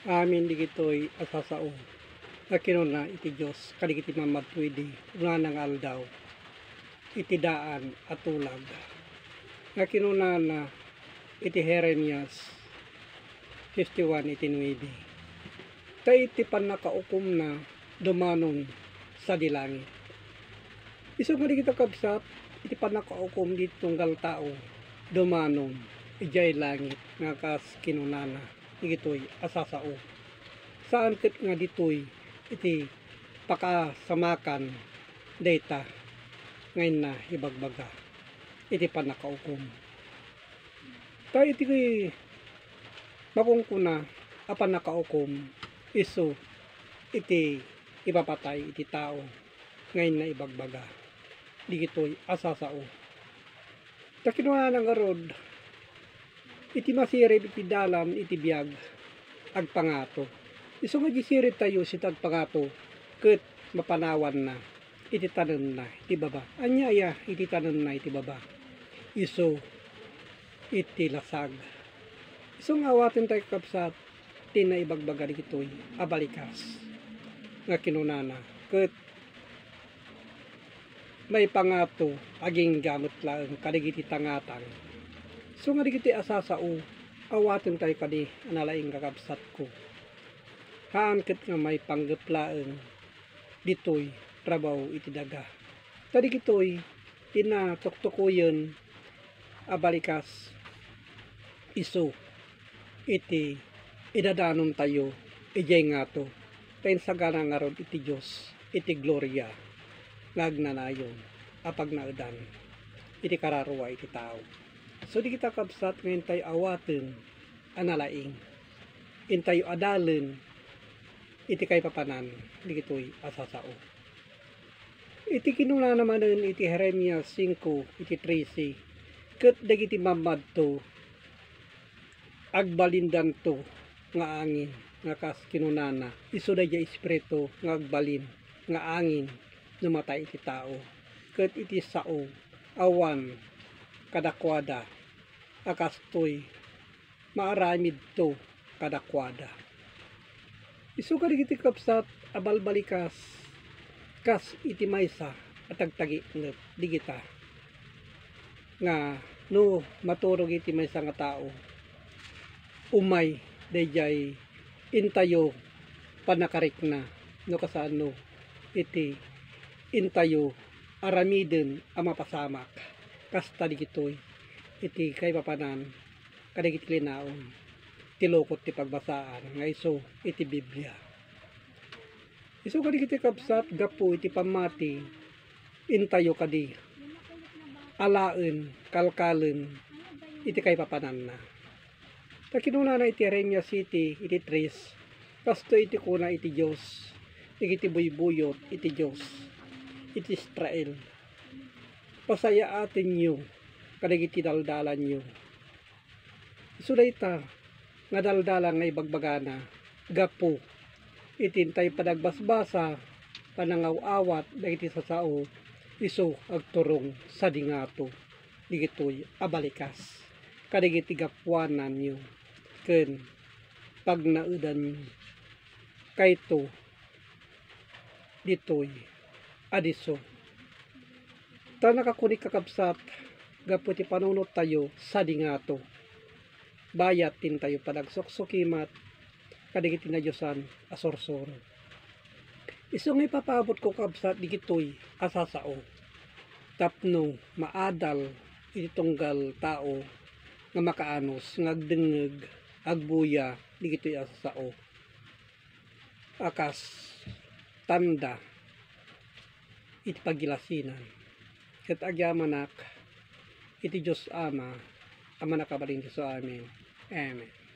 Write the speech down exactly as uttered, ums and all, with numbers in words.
Amin digitoy a sasao nga kinuna iti Dios kadagiti mamadto idi unana nga aldaw iti daan a tulag, nga kinunana iti Jeremias fifty-one iti nuebe, ta iti pannakaukomna dumanon sadi langit. Isu nga dagiti kakabsat, iti pannakaukom ditoy tunggal tao, dumanon idiay langit nga kas kinunana dagitoy a sasao. Saan ket nga ditoy iti pakasamakan dayta nga inna ibagbaga iti pannakaukom. Ta iti makungkuna a pannakaukom, isu iti ipapatay iti tao nga inna ibagbaga dagitoy a sasao. Ta kinunana ngarud, iti masirib iti dalan iti biag, agpangato. Isu nga di siribtayo iti agpangato ket mapanawanna iti tanemna iti baba. Ania aya iti tanemna iti baba? Isu iti lasag. Isu nga awatentayo, kakabsat, ti naibagbaga dagitoy a balikas nga kinunana, ket maipangato agingga met laeng kadagiti tangatang. Isu nga dagitoy a sasao, awatentayo kadi a nalaing, kakabsatko. Haan ket nga maipanggep laeng ditoy trabaho iti daga. Ta dagitoy ti natuktukoyen a balikas isu iti idadanontayo idiay ngato, ta insagana ngarud iti Dios iti gloria nga agnanayon a pagnaedan iti kararua iti tao. So, dagita, kakabsat, nga intayo awaten a nalaing, intayo adalen iti kaipapanan dagitoy a sasao. Iti kinunana manen iti Jeremias singko iti trese, ket dagiti mamadto, agbalindanto nga angin, nga kas kinunana, isu daydiay espiritu nga agbalin nga angin no matay iti tao, ket iti sao awan kadakuada a kastoy maaramidto kadakuada. Isu kadagiti, kakabsat, a balbalikas kas iti maysa a tagtagiknep dagita nga no maturog iti maysa nga tao, umay daydiay intayo pannakarikna no kasano iti intayo aramiden a mapasamak. Kasta dagitoy iti kaipapanan kadagiti linaon ti lukot ti pagbasaan nga isu iti Biblia. Isu kadagiti, kakabsat, gapu iti pammati, intayo kadi alaen, kalkalen iti kaipapananna. Ta kinunana iti Jeremias siete iti tres, kastoy iti kuna iti Dios dagiti buybuyot iti Dios iti Israel, "Pasayaatenyo kadagiti daldalanyo." Isu dayta nga daldala nga ibagbagana gapu iti intay panagbasbasa, panangaw-awat dagiti sasao, isu agturong sadi ngato dagitoy a balikas kadagiti gapuananyo ken pagnaedanyo. Kayto ditoy a disso. Ta nakakunik, kakabsat, gapu ti panunottayo sadi ngato, bayat ti intayo panagsuksukimat kadagiti nadiosan a sursuro. Isu nga ipapaabutko, kakabsat, dagitoy a sasao tapno maadal iti tunggal tao nga makaanus nga agdengngeg, agbuya dagitoy a sasao a kas tanda iti pagilasinan. Ket agyamanak iti Dios Ama a Mannakabalin Dios. Amen. Amen.